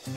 Э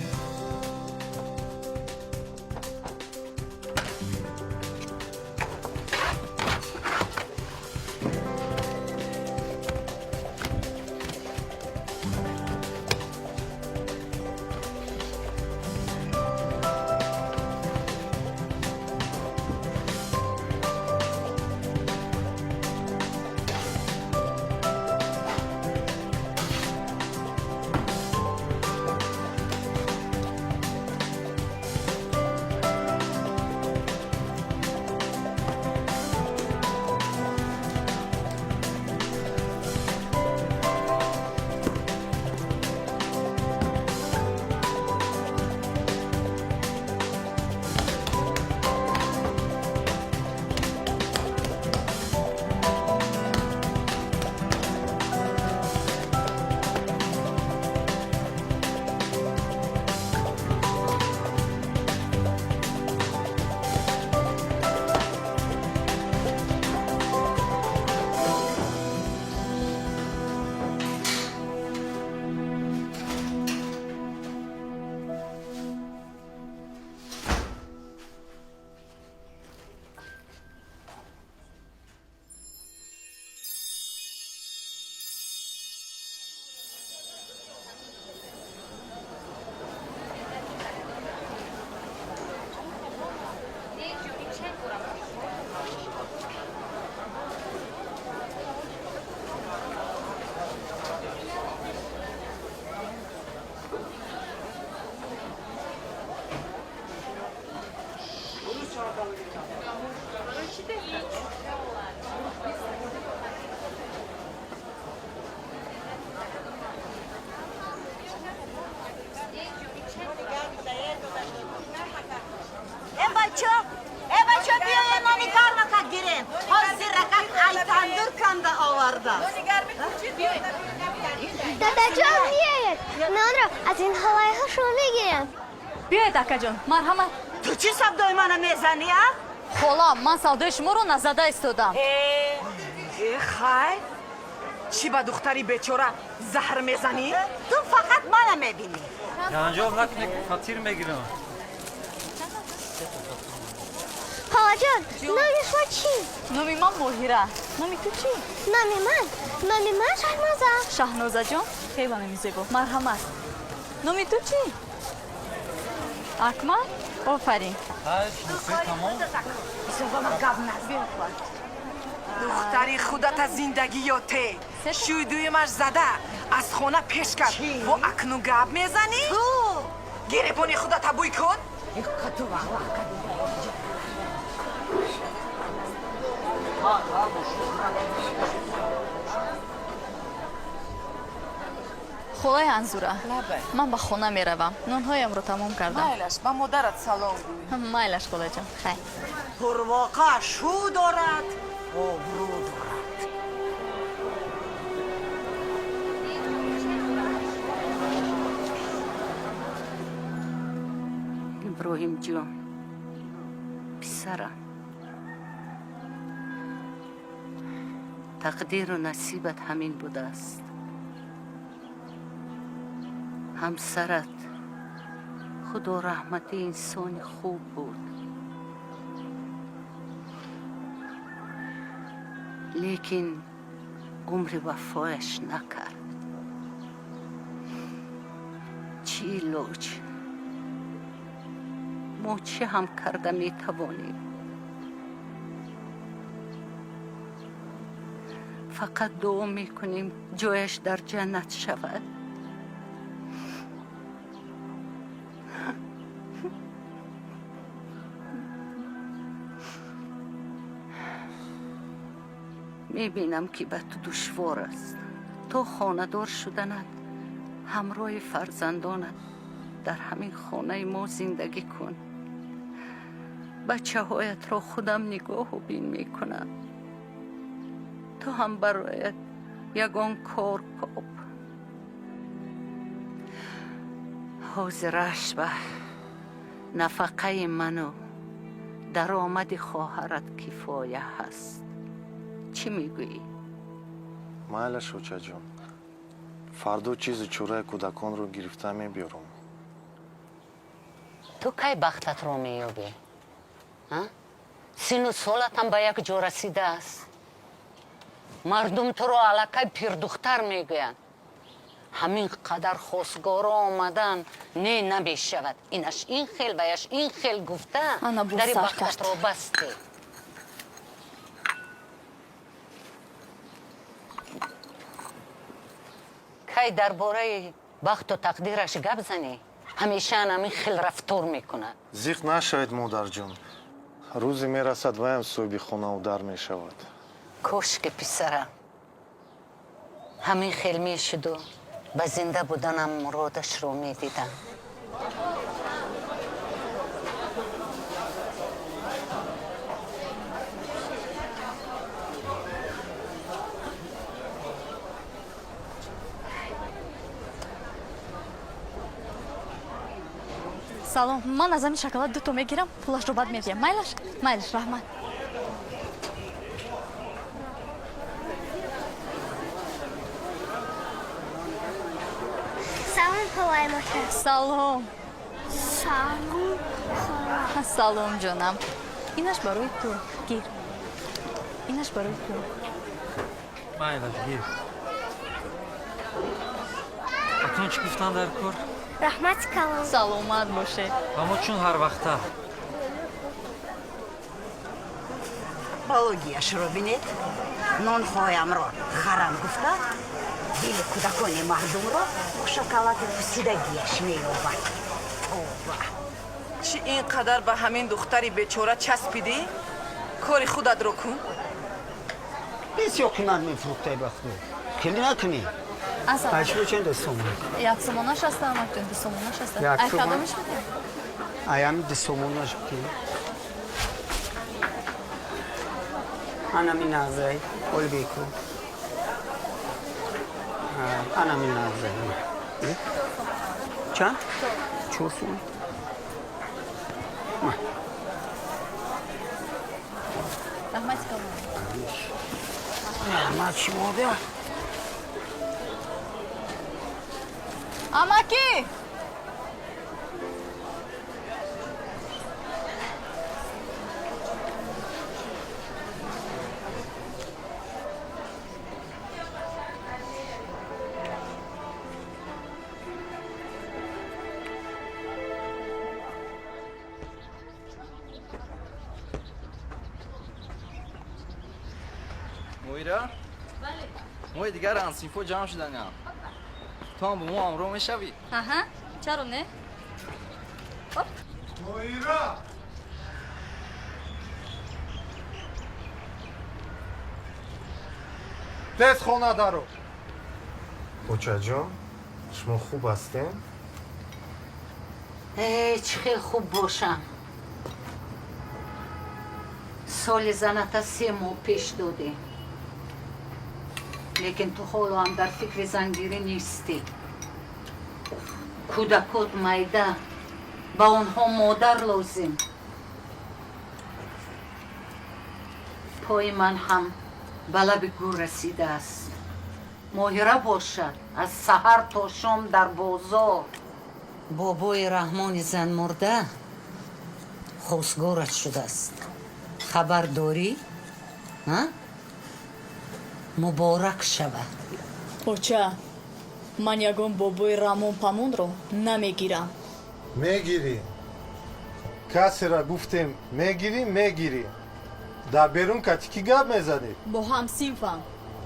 бачо, биёед, нони гармакак гирем. Ҳозиракак ай тандур канда овардам. Дадаҷон, биёед, нонро аз ин холаи хушрӯ мегирем. Биёед, акаҷон, марҳамат. Ту чӣ савдои мана мезанӣ, а? Хола, ман савдои шуморо назада истодам. Э, хай, чӣ ба духтари бечора заҳр мезанӣ? Ту фақат мана мебинӣ. Ҷанҷол накунед, фатир мегирам. Холаҷон, номи шумо чӣ? Номи ман Моҳира. Номи ту чӣ? Номи ман Шаҳноза. Шаҳнозаҷон, хеле номи зебо, марҳамат. Номи ту чӣ? Акмал, офарин. Гап назан. Духтари худата зиндагӣ ёте шӯй дуюмаш зада, аз хона пеш кард, бо акнун гап мезанӣ? Гиребони худата бӯй кун. Ту вақ Холаи Анзура, ман ба хона меравам, нонҳоямро тамом кардам. Майлаш, ба модарат салом гӯй. Майлаш, холаҷон, хайр. Қурбоқа шу дорад, обрӯ дорад. Иброҳимҷон, писарам, тақдиру насибат ҳамин будааст. Ҳамсарат, худо раҳмати, инсони хуб буд, лекин умри вафояш накард. Чӣ илоҷ? Мо чӣ ҳам карда метавонем? Фақат дуо мекунем, ҷояш дар ҷаннат шавад. Мебинам, ки ба ту душвор аст. То хонадор шуданат ҳамроҳи фарзандонат дар ҳамин хонаи мо зиндагӣ кун. Бачаҳоятро худам нигоҳу бин мекунам. Ту ҳам бароят ягон кор коб. Ҳозираш ба нафақаи ману даромади хоҳарат кифоя ҳаст. Чӣ мегӯӣ? Майлаш, очаҷон, фардо чизу чораи кӯдаконро гирифта мебиёрам. Ту кай бахтатро меёбӣ? Сину солатам ба як ҷо расидааст. Мардум туро аллакай пирдухтар мегӯянд. Ҳамин қадар хосгоро омадан не намешавад. Инаш ин хел, ваяш ин хел гуфта, дари бахтатро басте. Кай дар бораи бахту тақдираш гап занӣ, ҳамеша ҳамин хел рафтор мекунад. Зиқ нашавед, модарҷон. Рӯзе мерасад, ваям соҳиби хонаву дар мешавад. Кошки писарам ҳамин хел мешуду ба зинда буданам муродашро медидам. Салом, ман аз ҳамин шоколад дуто мегирам, пулашро баъд медиҳам. Майлаш? Майлаш, раҳмат. Салом, холаи Моҳира. Салом. Салом, хола. Салом, ҷонам. Инаш барои ту. Гир. Инаш барои ту. Майлаш, гир. Акнун чӣ гуфтан дар кор? Раҳмати калон. Саломат бошед. Аммо чун ҳар вақта. Балогияшро бинед. Нонҳоямро харам гуфта, дили кӯдакони мардумро шоколади пусидагиаш меёбад. Тоба! Чӣ ин қадар ба ҳамин духтари бечора часпидӣ? Кори худатро кун. Бисёр қимат мефурӯхтай ба худо. Хеле накунӣ. Ашро чанд сомон? Як сомонаш аст, амакҷон, ду сомонаш аст. Ай кадомиш медиҳам? Ай ҳами ду сомонаш бидиҳ. Анами нағзай, Олбеку. Анами нағзай. Чанд? 4 сомон. Раҳмати калон. Раҳмат шумо бия. Амакӣ! Моира? Мои дигар ҳамсинфҳо ҷамъ шуданям. Ту ҳам бо мо ҳамроҳ мешавӣ? Аҳа, чаро не? Моира! Тез хона даро. Очаҷон, шумо хуб ҳастем? Э, чӣ хел хуб бошам. Соли заната 3 моҳ пеш додӣ. Лекин ту ҳоло ҳам дар фикри зангирӣ нестӣ. Кӯдакот майда, ба онҳо модар лозим. Пои ман ҳам ба лаби гӯр расидааст. Моҳира бошад аз саҳар то шом дар бозор. Бобои Раҳмони занмурда хосгорат шудааст. Хабар дорӣ? Муборак шавад. Оча, ман ягон бобои Рамон Памонро намегирам. Мегирӣ. Касера гуфтем мегирӣ, мегирӣ. Дар берун кати кӣ гап мезанӣ? Бо ҳамсинфам.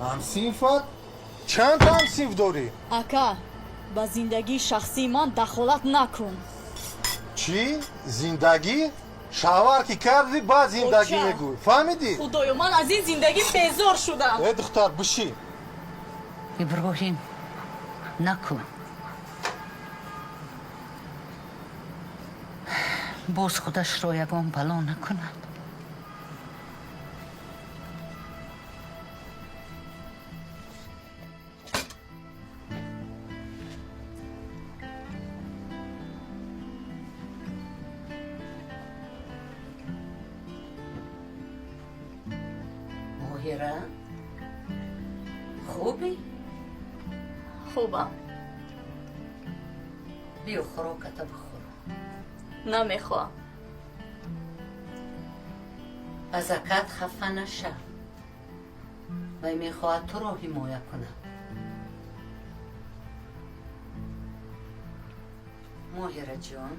Ҳамсинфат? Чанд ҳамсинф дорӣ? Ака, ба зиндагии шахсии ман дахолат накун. Чӣ? Зиндагӣ? Шавҳар ки кардӣ, баъд зиндагӣ мегӯй. Фаҳмидӣ? Худоё, ман аз ин зиндагӣ безор шудам. Э, духтар, бишӣ. Иброҳим, накун. Боз худашро ягон бало накунад. Моҳира, хубӣ? Хубам. Биё хӯроката бихӯр. Намехоҳам. Аз акат хафа наша. Вай мехоҳад туро ҳимоя кунад. Моҳираҷон,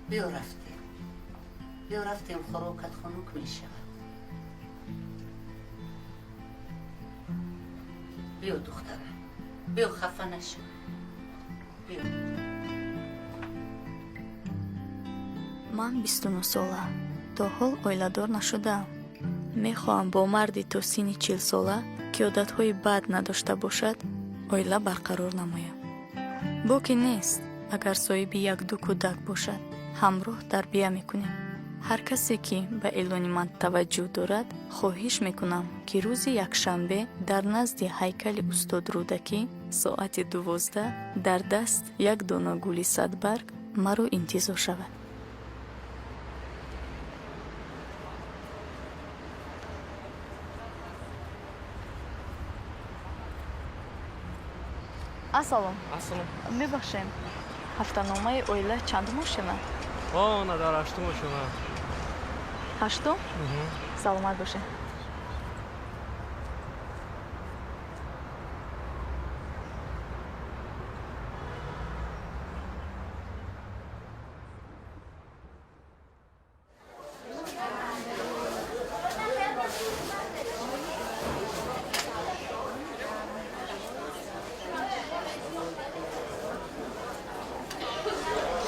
биё рафтем. Биё рафтем, хӯрокат хунук мешавад. Биё, духтарам, биё, хафа наша. Биё. Ман 29 сола, то ҳол оиладор нашудаам. Мехоҳам бо марди то синни 40 сола, ки одатҳои бад надошта бошад, оила барқарор намоям. Боке нест, агар соҳиби якду кӯдак бошад, ҳамроҳ тарбия мекунем. Ҳар касе, ки ба эълони ман таваҷҷӯҳ дорад, хоҳиш мекунам, ки рӯзи якшанбе дар назди ҳайкали устод Рӯдакӣ соати 12 дар даст як дона гули садбарг маро интизор шавад. Ассалом. Ассалом. Мебахшем, ҳафтаномаи оила чандум ошема? На, дар ҳаштум ошема. Ҳаштум? Саломат бошед.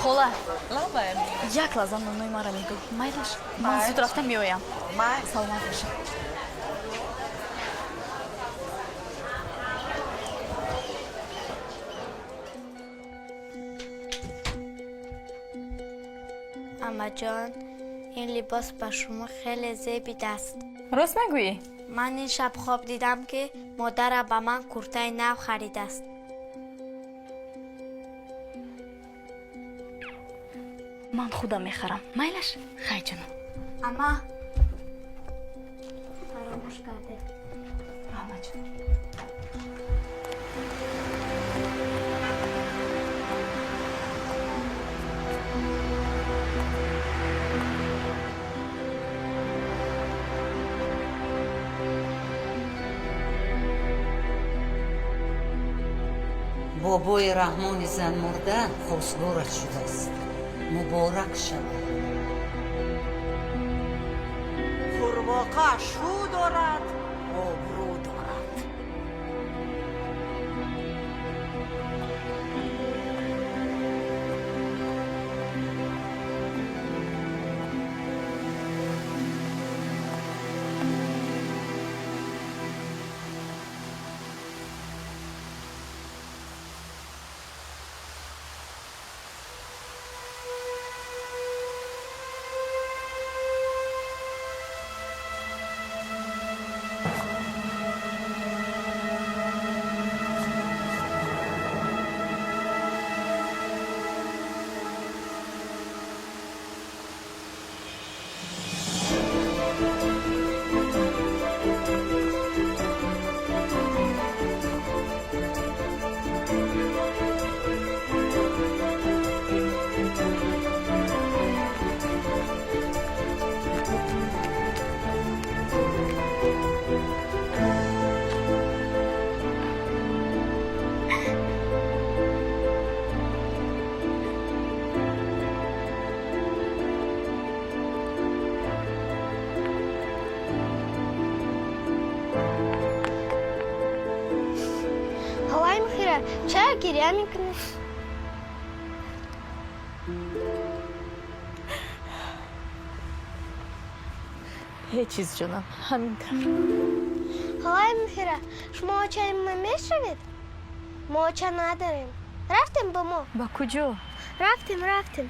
Хола, як лаҳза нонҳои маро нигоҳ. Майлаш, ман зуд рафта меоям. Саломат бошед. Амаҷон, ин либос ба шумо хеле зебидааст. Рост мегӯӣ? Ман ин шаб хоб дидам, ки модарам ба ман куртаи нав харидааст. Ман худам мехарам, майлаш? Хай, ҷонам. Ама, фаромӯш кардем. Раҳмат, ҷонам. Бобои Раҳмони занмурда хостгорат шудааст. Муборак шавад. Қурбоқа шу дорад, обрӯ дорад. Холаи Муҳира, чаро гиря мекунӣ? Ҳеҷ чиз, ҷонам, ҳамин тавр. Холаи Муҳира, шумо очаи ма мешавед? Мо оча надорем. Рафтем бо мо. Ба куҷо? Рафтем, рафтем.